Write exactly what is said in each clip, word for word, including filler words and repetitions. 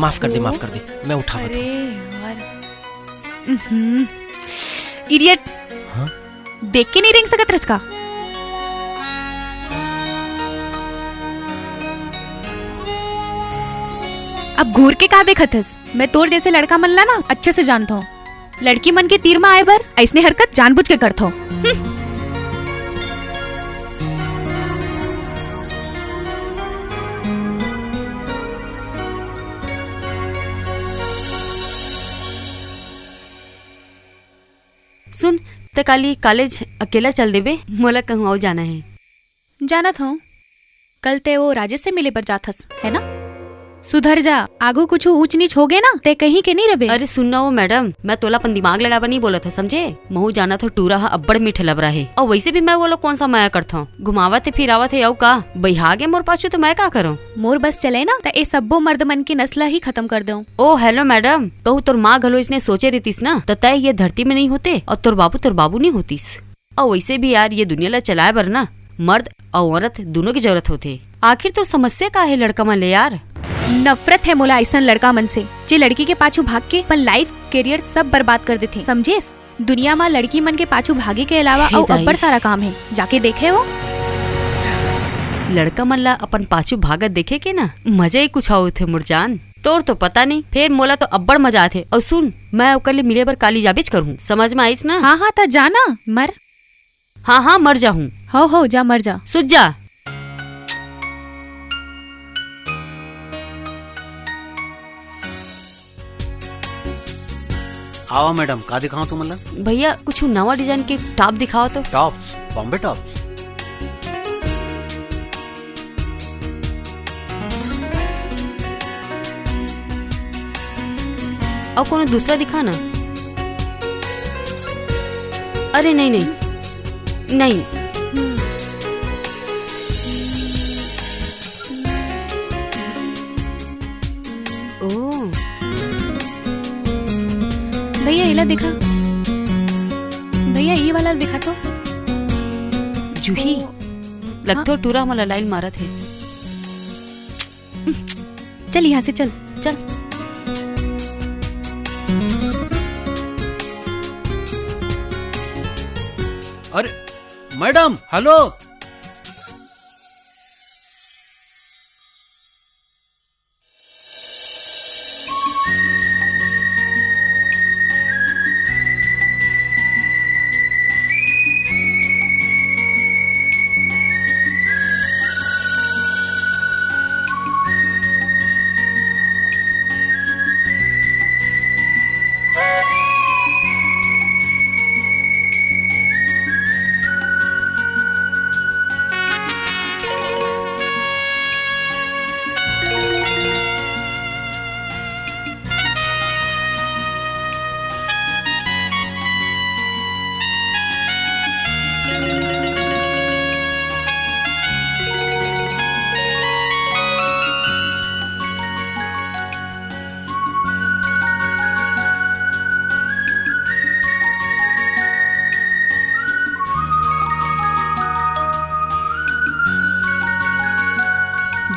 माफ कर दे, माफ कर दे, मैं उठावत हूँ। अरे यार। हम्म। Idiot। हाँ? देख के नहीं रेंग सकत रस का? अब घूर के का देखत हस? मैं तोर जैसे लड़का मन ला ना अच्छे से जानत हूँ। लड़की मन के तीर म आए बर अइसने हरकत जानबूझ के करथव। हम्म। सुन, त काली कॉलेज अकेला चल देबे, मोला कहूँ अउ जाना हे। जानत हूँ, कल ते वो राजेश से मिले बर जात हस, है ना? सुधर जा, आगू कुछ ऊंच नीच हो गए ना, ते कहीं के नहीं रबे। अरे सुन ना वो मैडम, मैं तोला अपन दिमाग लगाए बर नहीं बोलत हूँ, समझे? महू जानत हूँ टूरा ह अब्बड़ मीठ लबरा हे, अउ वैसे भी मैं वो लोग कौन सा मया करत हूँ, घुमावत हे फिरावत हे, अउ का बइहा गे मोर पाछू, तो मैं का करूँ? मोर बस चले ना, त ए सब्बो मर्द मन के नस्ल ही खत्म कर दऊं। ओ हेलो मैडम, कहूँ तोर माँ घलो इसने सोचे रहितिस ना, त तय ये धरती में नहीं होते, अउ तोर बाबू तोर बाबू नहीं होतिस। अउ वैसे भी यार, ये दुनिया ला चलाए बर ना मर्द अउ औरत दोनों की जरूरत होथे। आखिर तोर समस्या का हे लड़का मन ले यार? नफरत हे मोला अइसन लड़का मन से, जे लड़की के पाछू भाग के अपन life, career सब बर्बाद कर देथे, समझेस? दुनिया म लड़की मन के पाछू भागे के अलावा हे अउ दाई। अब्बड़ सारा काम हे, जाके देखे वो। लड़का मन ला अपन पाछू भागत देखे के ना मजा ही कुछ अउ होथे मोर जान। तोर तो पता नहीं, फेर मोला तो अब्बड़ मजा आथे। अउ सुन, मैं ओकर ले मिले बर काली जाबेच करहूँ, समझ में आइस ना? हाँ, हाँ, त जा ना, मर। हाँ, हाँ, मर जाहूँ। हो, हो, जा, मर जा। सुत जा। आवा मैडम, का दिखाओ तुमन ला? भैया, कुछ नवा design के top दिखाओ तो। Tops, Bombay tops। अउ कोनो दूसरा दिखा ना। अरे नहीं, नहीं, नहीं। ओ। भैया, एला देखा। भैया, ये वाला देखा तो। जूही, लगथो हाँ। टूरा हमला line मारत हे। चल, यहाँ से चल, चल। अरे, मैडम, हेलो।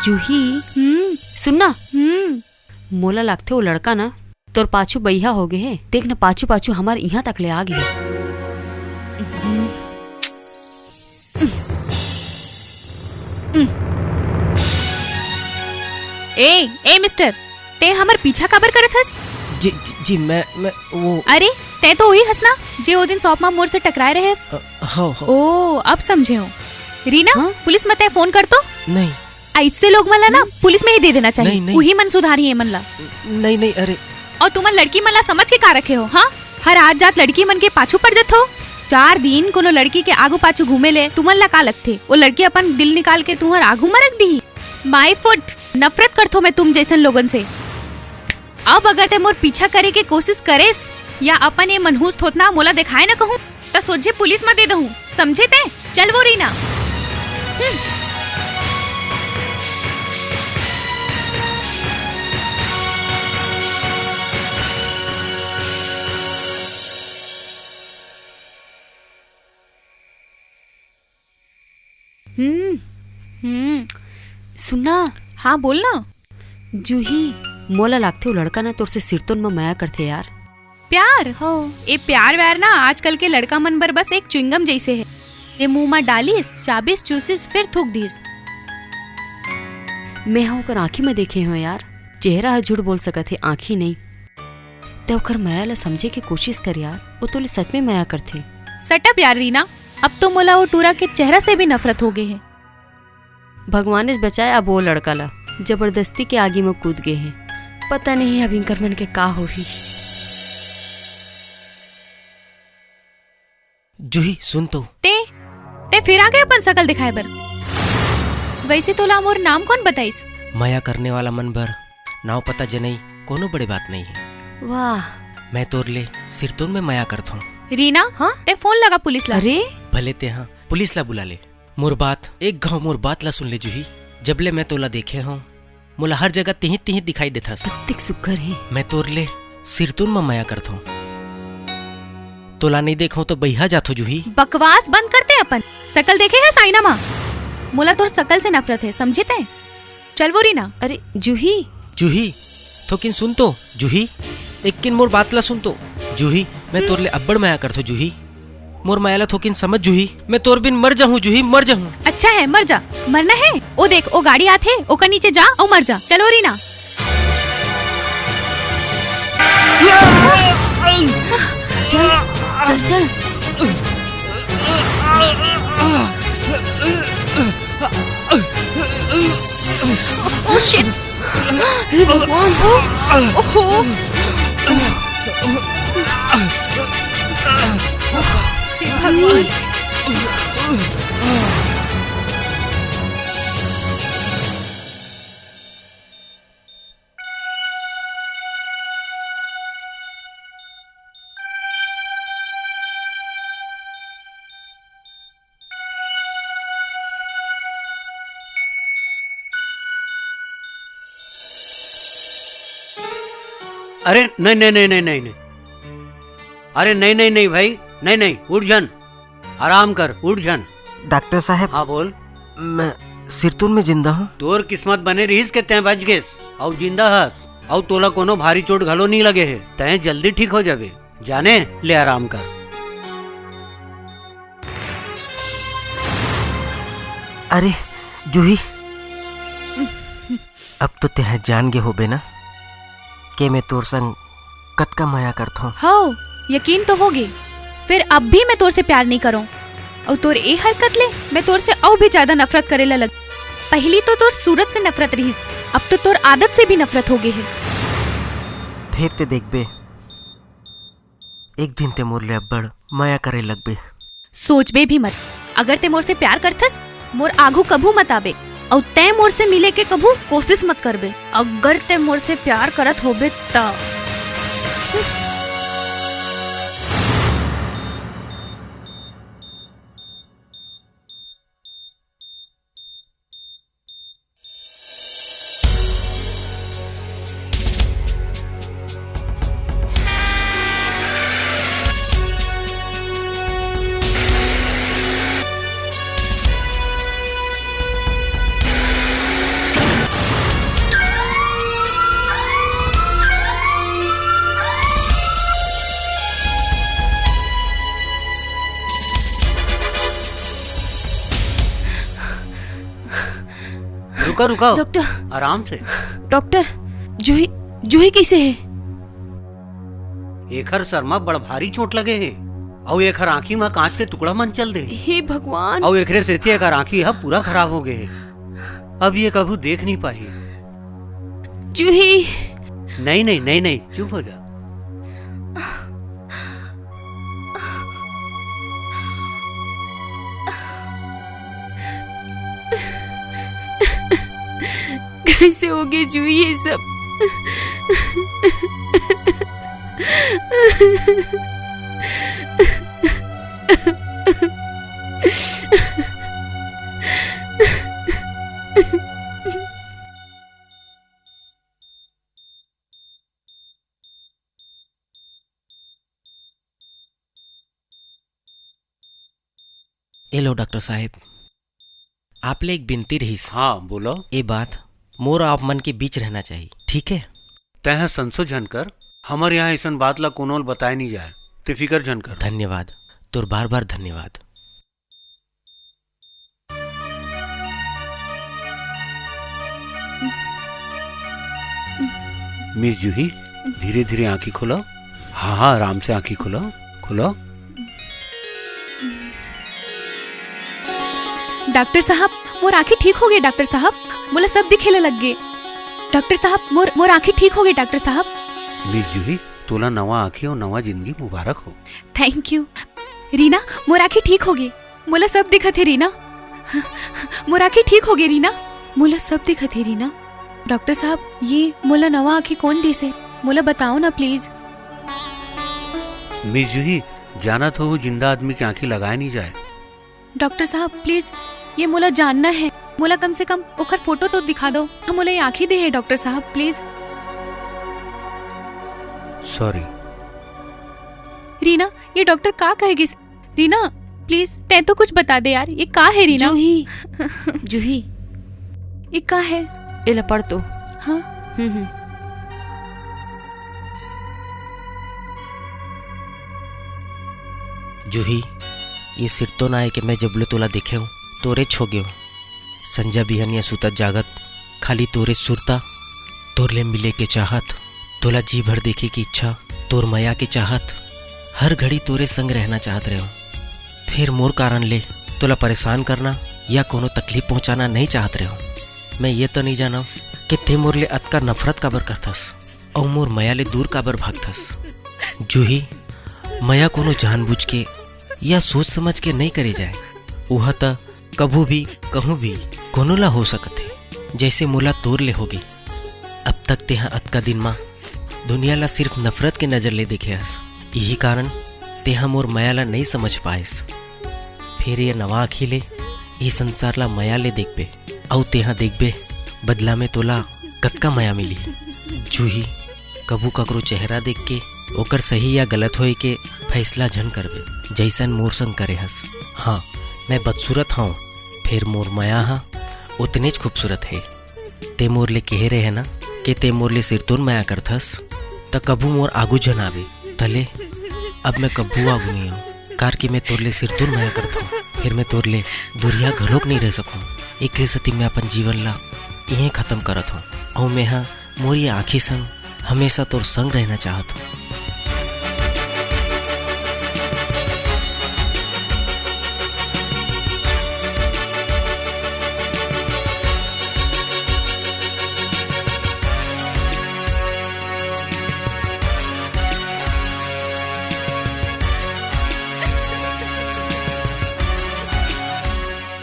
जूही, हम्म। सुन ना। हम्म। मोला लागथे वो लड़का ना तोर पाछू बइहा हो गे हे। देख ना, पाछू पाछू हमर इहाँ तक ले आ गे हे। ए, ए मिस्टर, ते हमर पीछा काबर करत हस? जी, जी, जी, मैं, मैं वो अरे, ते तो वही हस ना, जे वो दिन shop मा मोर से टकराए रहे हस। अ, हव, हव। ओ, अब समझे हो। रीना, हाँ? पुलिस म ते फोन कर तो। नहीं। अइसे लोग मन ला ना पुलिस में ही दे देना चाहिए। नहीं, नहीं। उही मन सुधारी ए मन ला। नहीं, नहीं, अरे। अउ तुमन लड़की मन ला समझ के का रखे हो, हाँ? हर आत जात लड़की मन के पाछू पड़ जथो। चार दिन कोनो लड़की के आगू पाछू घूमे ले तुमन ला का लगथे? वो लड़की अपन दिल निकाल के तुम्हर आगू म रख दीही? My foot, नफरत करथो मैं तुम जैसन लोगन से। अब अगर ते मोर पीछा करे के कोशिश करेस या अपन ये मनहूस थोथना मोला देखाए न कहूँ, त सोझे पुलिस म दे दहूँ, समझे ते? चल वो रीना। हम्म। हम्म, हम्म। सुन ना। हाँ, बोल ना। जूही, मोला लागथे, वो लड़का ना तोर से सिरतोन म मया करथे यार। प्यार? हो। ए प्यार व्यार ना आजकल के लड़का मन बर बस एक च्युइंगम जइसे हे। ये मुंह म डालिस, चाबिस, चूसिस, फिर थूक दिस। मैं ह ओकर आँखी म देखे हों यार, चेहरा ह झूठ बोल सकत हे, आँखी नहीं। ते ओकर मया ल समझे के कोशिश कर यार, वो तोले सच में मया करथे। Shut up यार रीना, अब तो मोला वो टूरा के चेहरा से भी नफरत हो गे हे। भगवान इस बचाए अब वो लड़का ला, जबरदस्ती के आगी म कूद गे हे। पता नहीं अब इंकर मन के का होही। जूही, सुन तो। ते, ते फिर आ गे अपन सकल दिखाए बर। वैसे तोला मोर नाम कौन बताइस? मया करने वाला मन बर नाव पता जनई कोनो बड़े बात नहीं हे। वाह। मैं तोर ले सिरतोन में मया करथों। रीना, हाँ? ते फोन लगा पुलिस ला। अरे? भले ते हाँ, पुलिस ला बुला ले। मोर बात, एक घाव मोर बात ला सुन ले जूही। जब ले मैं तोला देखे हों, मोला हर जगह तिही तिही दिखाई देथस। कत्तेक सुग्घर हे। मैं तोर ले सिरतोन म मया करथों। तोला नहीं देखों तो बहिया जाथों जूही। बकवास बंद करते अपन। सकल देखे हस आईना म? मोला तोर सकल से नफरत हे, समझे ते? चल वो रीना। अरे जूही। जूही, थोकिन सुन तो जूही, एक किन मोर बात ला सुन तो जूही। मैं तोर ले अब्बड़ मया करथों जूही। मोर मया ला थोकिन समझ जूही, मैं तोर बिन मर जाहूँ जूही, मर जाहूँ। अच्छा है, मर जा, मरना है। ओ देख, ओ गाड़ी आथे, ओकर नीचे जा अउ मर जा। चलो रीना। चल, चल, चल। Oh shit! हे भगवान, ओहो! हे भगवान! अरे नहीं, नहीं, नहीं, नहीं, नहीं, नहीं। अरे नहीं, नहीं, नहीं भाई, नहीं, नहीं, उठ झन, आराम कर, उठ झन। डॉक्टर साहब। हाँ, बोल। मैं सिरतुन में जिंदा हूँ। तोर किस्मत बने रहिस के तैं बच गेस, अउ जिंदा हस, अउ तोला कोनो भारी चोट घलो नहीं लगे हे। तैं जल्दी ठीक हो जाबे, जाने ले आराम कर। अरे जूही, अब तो तेह जान गे होबे ना के मैं तोर संग कतका मया करथों। हव, यकीन तो होगे, फिर अब भी मैं तोर से प्यार नहीं करों। अउ तोर ए हरकत ले मैं तोर से अउ भी ज्यादा नफरत करे ला लग। पहली तो तोर सूरत से नफरत रहिस, अब तो तोर आदत से भी नफरत हो गे हे। फिर ते देखबे, एक दिन ते मोर ले अब्बड़ मया करे लगबे। सोचबे भी मत। अगर ते मोर से प्यार करथस, मोर आघू कभू मत आबे, अउ तैं मोर से मिले के कभू कोशिश मत करबे। अगर ते मोर से प्यार करत होबे त। रुका, रुका। डॉक्टर। आराम से। डॉक्टर, जूही, जूही कइसे हे? एखर सर म बड़ भारी चोट लगे हे, अउ एखर आँखी म कांच के टुकड़ा मन चल दे। हे भगवान। अउ एकरे सेती एखर आँखी ह पूरा खराब हो गे हे। अब ये कभू देख नहीं पाही। जूही। नहीं, नहीं, नहीं, नहीं, चुप हो जा। कइसे होगे जूही ये सब? ए लो डॉक्टर साहेब, आप ले एक बिनती रहिस। हाँ, बोलो। ए बात मोर आप मन के बीच रहना चाही, ठीक हे? तैं ह संसो झन कर, हमर यहाँ अइसन बात ला कोनो ल बताए नहीं जाए, ते फिकर झन कर। धन्यवाद, तोर बार बार धन्यवाद। मिस जूही, धीरे धीरे आंखी खोलो। हाँ हाँ, आराम से आंखी खोलो, खोलो। डॉक्टर साहब, मोर आंखी ठीक हो गे। डॉक्टर साहब, मोला सब दिखे ल लग गे। डॉक्टर साहब, मोर मोर आंखी ठीक हो गे। डॉक्टर साहब, मिस जूही, तोला नवा आंखी अउ नवा जिंदगी मुबारक हो। Thank you. रीना, मोर आंखी ठीक हो गे। मोला सब दिखत हे रीना। मोर आंखी ठीक हो गे रीना। मोला सब दिखत हे रीना। डॉक्टर साहब, ये मोला नवा आंखी कोन दिस हे? मोला बताओ ना प्लीज। मिस जूही, जानत हो, जिंदा आदमी के आंखी लगाए नहीं जाए। डॉक्टर साहब, प्लीज, ये मोला जानना हे। मोला कम से कम ओकर फोटो तो दिखा दो। हाँ, मोला ये आंखी दे हे डॉक्टर साहब, प्लीज। सॉरी। रीना, ये डॉक्टर का कहे गिस? रीना, प्लीज, तैं तो कुछ बता दे यार, ये का हे रीना? जूही, जूही। ये का हे? एला पढ़ तो। हाँ। हम्म, हम्म। जूही, ये सिरतोन आय के मैं जब ले तोला देखे हूँ, तोरेच हो गेंव। संझा बिहनिया सुतत जागत, खाली तोरे सुरता, तोर ले मिले के चाहत, तोला जी भर देखे के इच्छा, तोर मया के चाहत, हर घड़ी तोरे संग रहना चाहत रहेंव। फेर मोर कारण ले तोला परेशान करना या कोनो तकलीफ पहुंचाना नहीं चाहत रहेंव। मैं ये तो नहीं जानंव कि तैं मोर ले अतका नफरत काबर करथस अउ मोर मया ले दूर काबर भागथस। जूही, मया कोनो जानबूझ के या सोच समझ के नहीं करे जाए। ओह त कभू भी, कहूँ भी, कोनो ला हो सकत हे, जैसे मोला तोर ले होगे। अब तक तेहा अतका दिन मा दुनिया ला सिर्फ नफरत के नजर ले देखे हस। यही कारण तेहा मोर मया ला नहीं समझ पाएस। फेर ये नवा आँखी ले ये संसार ला मया ले देखबे, अउ तेहा देखबे, बदला में तोला कतका मया मिली। जूही, कभू ककरो चेहरा देख के ओकर सही या गलत होए के फैसला झन करबे, जैसन मोर संग करे हस। हाँ, मैं बदसूरत हौं, फेर मोर मया हा ओतनेच खूबसूरत हे। ते मोर ले केहे रहे ना कि ते मोर ले सिरतोन मया करथस, त कभू मोर आगू झन आबे। तले अब मैं कभू आगू नहीं आऊँ, कार कि मैं तोर ले सिरतोन मया करथौं, फेर मैं तोर ले दुरिहा घलोक नहीं रह सकूँ। एखरे सेती मैं अपन जीवन ला इहें खत्म करत हौं। अउ मैं हा मोर ये आँखी संग हमेशा तोर संग रहना चाहत हौं।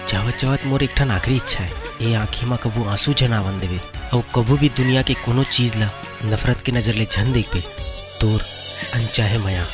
जावत जावत मोर एक ठन आखिरी इच्छा हे, ए आँखी म कभू आंसू झन आवन देवे, अउ कभू भी दुनिया के कोनो चीज ला नफरत के नजर ले झन देखबे। तोर अनचाहे मया।